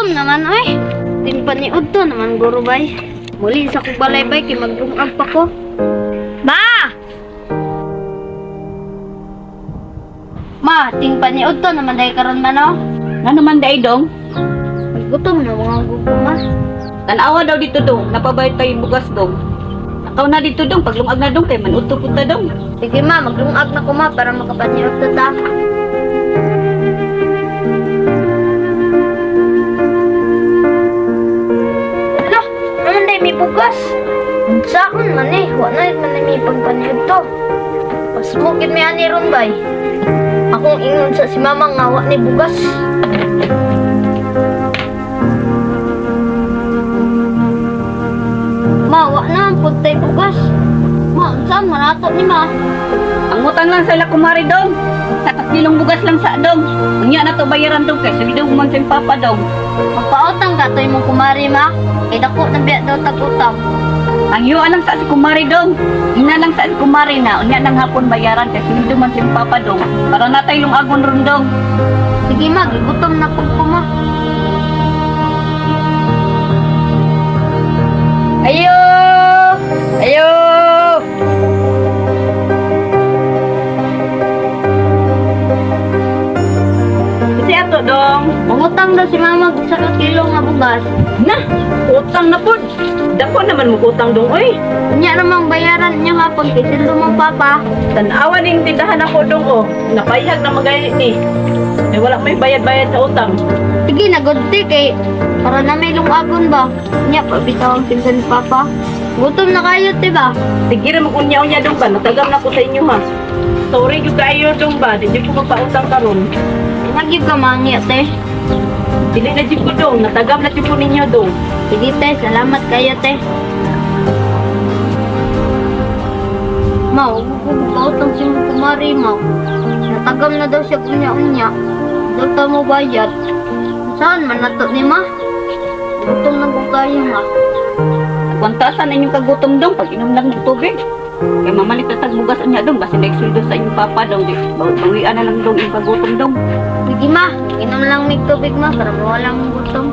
Gutom naman oy. Timpaniud to naman guro bay. Muli sa kong balay bay kay maglungag pa ko. Ma! Ma, tingpaniud to naman dahil karon man oh. Nga naman day dong? Gutom na mga gugo ma. Tanawa daw dito dong, napabayad tayo bugas dong. Akaw na dito dong, paglungag na dong kay manuto pud ta dong. Sige ma, maglungag na ko ma para makapaniud to ta. Ala, naman dahil may bugas. Unsaon man eh, wa na man may pagpaniud to. Pasmukit may ani ron bay. Akong ingon sa si mama nga wa ni bugas. Ma, wa na ang puntay bugas. Ma, unsaon man ato ni ma? Ang utang lang sa ila kumari dong. Sa kakilong bugas lang sa dong. Unya na to bayaran dong kay sige dong man sa papa dong. Magpautang ka to imong kumari ma. Kay dako na biya daw tag-utang. Ang yuan lang sa si kumari dong. Ina lang sa si kumari na unya nang hapon bayaran kay sige dong man sa papa dong. Para natay lungagon ron dong. Sige ma, gigutom na pud ko ma. Ayo! Ayo! Kasi ato dong. Mangutang daw si mama og isa ka kilo nga bugas. Na, utang na pod. Dako naman mo utang dong oy. Unya namang bayaran niya hapon kay sildo mong papa. Tanawa ning tindahan ako dong oh. Napayhag na magay ni. Ay wala may bayad-bayad sa utang. Sige na good day kay para na may lungagon ba. Unya pa bitaw ang sildo ni papa. Gutom na kayo, di ba? Sige ra mag-unya-unya dong ba, natagam na ko sa inyo ha. Sorry gyud kaayo dong ba, di jud ko magpautang karon. Nagyud ka mangya, te. Dili na jud ko dong, natagam na jud ko ninyo dong. Sige, te. Salamat kayo, te. Ma, huwag ko pautang si mong kumari, ma. Natagam na daw siya unya-unya. Daw ta mo bayad. Saan man nato ni ma? Gutom na ko kayo, ma. Kwantasan inyong kagutom dong pag inom lang ng tubig. Kay mamalit na tag bugas unya dong basta next sweldo sa inyong papa dong. Di bawian na lang dong inyong kagutom dong. Sige, ma. Inom lang mig tubig, ma, para mawala mong gutom.